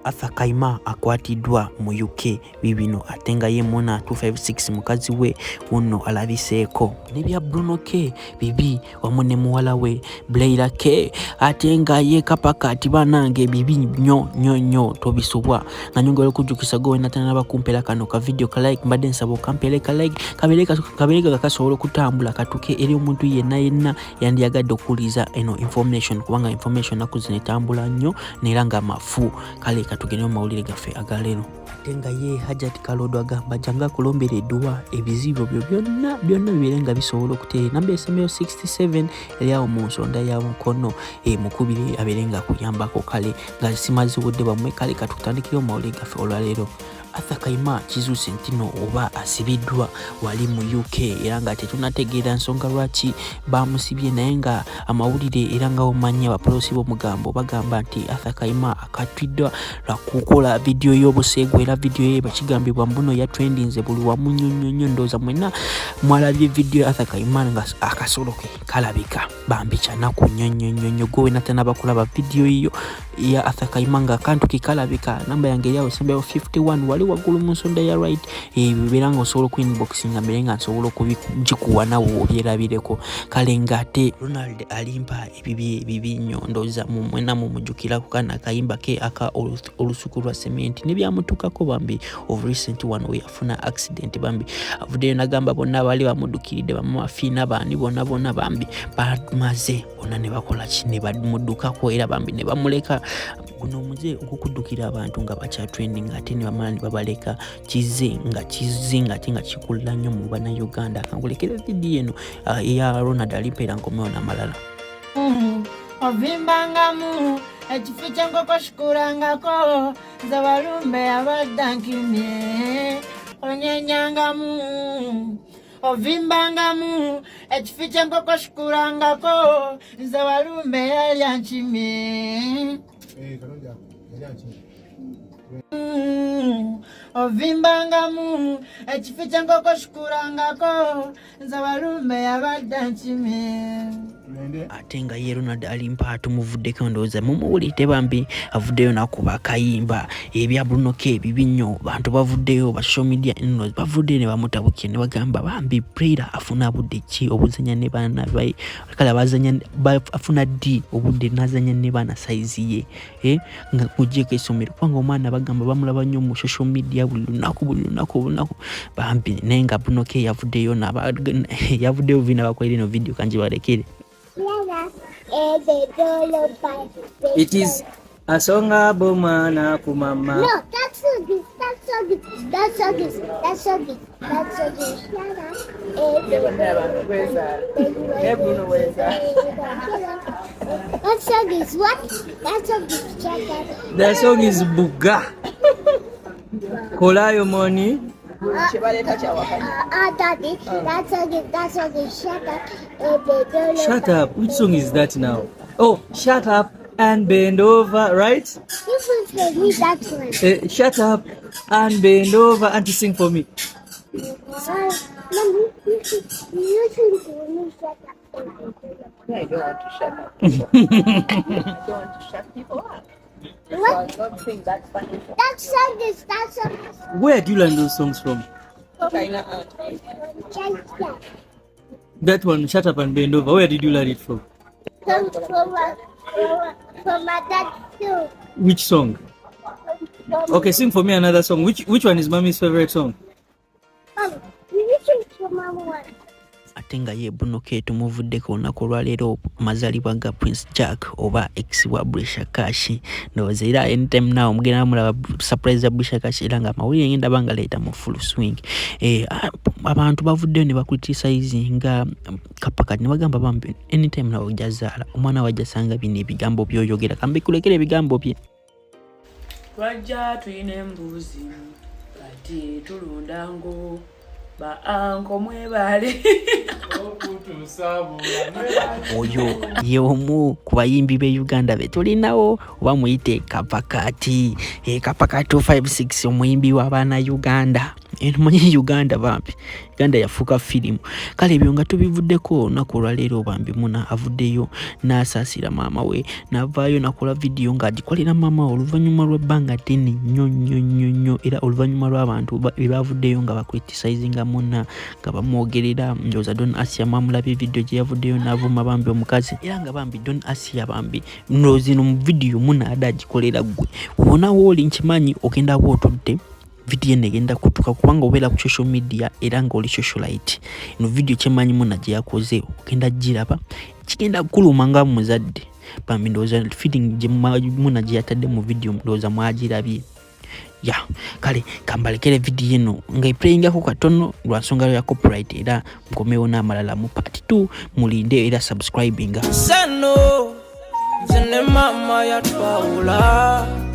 Arthur Kayima akwatiddwa mu UK bibino ate nga ye Muna 256 mukazi we wuno alabiseeko nebya Bruno K bibi wamu ne muwala we Blaira K ate nga ye Kapakati banange bibi nnyo nnyo nnyo tobisubwa. Nga nyongera okujjukisa gwe wenatanaba kumpera kano ka video ka like, mbadde nsaba okampere ka like kabeere nga kasobola okutambula katuke eri omuntu yenna yenna yandiyagadde okuwuliriza eno information, kubanga information naku zino etambula nnyo neera nga mafu. Kale katugende mu mawulire gaffe agaleero. Ate nga ye Hajat Kalodo agamba jangu akulombera edduwa ebizibu byo byonna byonna bibeere nga bisobola okutereera. Namba esembeyo 67 eri awo mu nsonda ya Mukono, mukubire abeere nga akuyambako. Kale nga simaze budde bwammwe, kale katutandikire mu mawulire gaffe olwaleero. Arthur Kayima kizuuse nti no oba asibiddwa wali mu UK era nga tetunategeera nsonga lwaki bamusibye, naye nga amawulire era nga omanyi abapoliisi b'omugambo bagamba nti Arthur Kayima akattiddwa lwa kukola vidiyo y'obuseegu, era vidiyo ye bakigambibwa mbuno ya trendinze buli wamu nnyo nnyo nnyo. Ndowooza mwenna mwalabye vidiyo ya Arthur Kayima nga akasolo ke kalabika bambi kyanaku nnyo nnyo nnyo nnyo. Gwe wena tanaba kulaba vidiyo yiyo ya Arthur Kayima nga akantu ke kalabika, namba yange eri awo esembayo 51 wali waggulu mu nsonda ya right, bibeera nga osobola okuinboxinga nga mbere nga nsobola okubigikuwa nawe obyerabireko. Kale nga ate Ronald Alimpa ebibye bibi nnyo, ndowooza mwena mumujjukira ku kana akayimba ke aka olusuku lwa sementi nebyamutukako bambi of recent one we yafuna accident bambi avuddeyo nagamba bonna baali bamudukiridde bamamafiina baani bonna bonna bambi bamaze bonna ne bakola ki ne bamuddukako era bambi ne bamuleka. Guno omuze ogw'okuddukira abantu nga bakya trending ate ne bamala ne babaleka kizze nga kizze nga ate nga kikulla nnyo mu Bannayuganda. Kankulekere vidiyo eno eya Ronald Alimpa era nkomewo n'amalala. Ovimbangamu ekifi ky'enkoko kikulangako nze walumbe abadda nkimye onyenyangamu ovimbangamu ekifi ky'enkoko kikulangako nze walumbe yalya nkimye ovimbangamu ekifi ky'enkoko kikulangako nze walumbe yabadda nkimye. Ate nga ye Ronald Alimpa tumuvuddeko, ndowooza mumuwulidde bambi avuddeyo n'akuba akayimba ebya Bruno K bibi nnyo. Bantu bavuddeyo ba social media in-laws bavuddeyo ne bamutabukira ne bagamba bambi Braila afuna budde ki obuzanya ne baana bae, kale abazanya afuna ddi obudde n'azanya ne baana sayizi ye, nga kugyeko essomero, kubanga omwana bagamba bamulaba nnyo mu social media buli lunaku buli lunaku lunaku bambi. Naye nga Bruno K yavuddeyo yavuddeyo vina bakolera eno video kangibalekere. It is asonga bomwana ku mama. No, that song is that song is that song is that song is that song is That song is what? That song is shut up. The song is Buga. Kolayo money. Daddy, that song is shut up. Shut up. Which song is that now? Oh, shut up and bend over, right? You sing for me that one. Shut up and bend over and to sing for me. Mommy, you sing for me shut up and bend over. I don't want to shut up. I don't want to shut people up. What? So I don't think that's funny. That song is that song is Where do you learn those songs from? China art. China. That one, shut up and bend over. Where did you learn it from? From my dad too. Which song? Okay, sing for me another song. Which one is mommy's favorite song? Mom, you sing for mama one. Ate nga ye Bruno K tumuvuddeko olunaku olwaleero amazaalibwa ga Prince Jack oba ex wa Brisha Cash. Ndowooza era anytime now mugenda mulaba surprise ya Brisha Cash era nga amawulire ngenda banga leeta mu full swing. Abantu bavuddeyo ne bacriticise nga Kapakati ne bagamba bambi anytime now ojja zaala omwana wajja sanga bino ebigambo by'oyogera, kambikulekere ebigambo bye. Twajja tulina embuzi kati tulunda ngo. Ba anko mwebale. Oyo ye omu ku bayimbi b'e Uganda be tulinawo oba muyite Kapakati. Kapakati 256 omuyimbi w'abaana Uganda. Eno manyi Uganda bambi. Uganda yafuuka firimu. Kale ebyo nga tubivuddeko olunaku olwaleero bambi Muna avuddeyo n'asaasira maama we n'avaayo n'akola vidiyo ng'agikolera maama we oluvannyuma lw'ebbanga ddene nnyo nnyo nnyo nnyo era oluvannyuma lw'abantu bye bavuddeyo nga bakritisayizinga Muna nga bamwogerera. Ndowooza Don Asia mwamulabye vidiyo gye yavuddeyo n'avuma bambi omukazi era nga bambi Don Asia bambi ndowooza eno mu vidiyo Muna adde agikolera ggwe wona wooli nkimanyi ogenda kuba otudde vidiyo eno egenda kutuka kubanga obeera ku social media era nga oli socialite. Eno vidiyo kyemanyi Muna gye yakoze ogenda giraba kigenda kukuluma nga muzadde bambi. Ndowooza feeling gye Muna gye yatadde mu vidiyo ndowooza mwagirabye ya. Kale kambalekere vidiyo eno nga eplayingako katono lwa nsonga ya copyright era nkomewo n'amalala mu part 2. Mulinde era subscribinga. Seno nze ne mama yatwawula.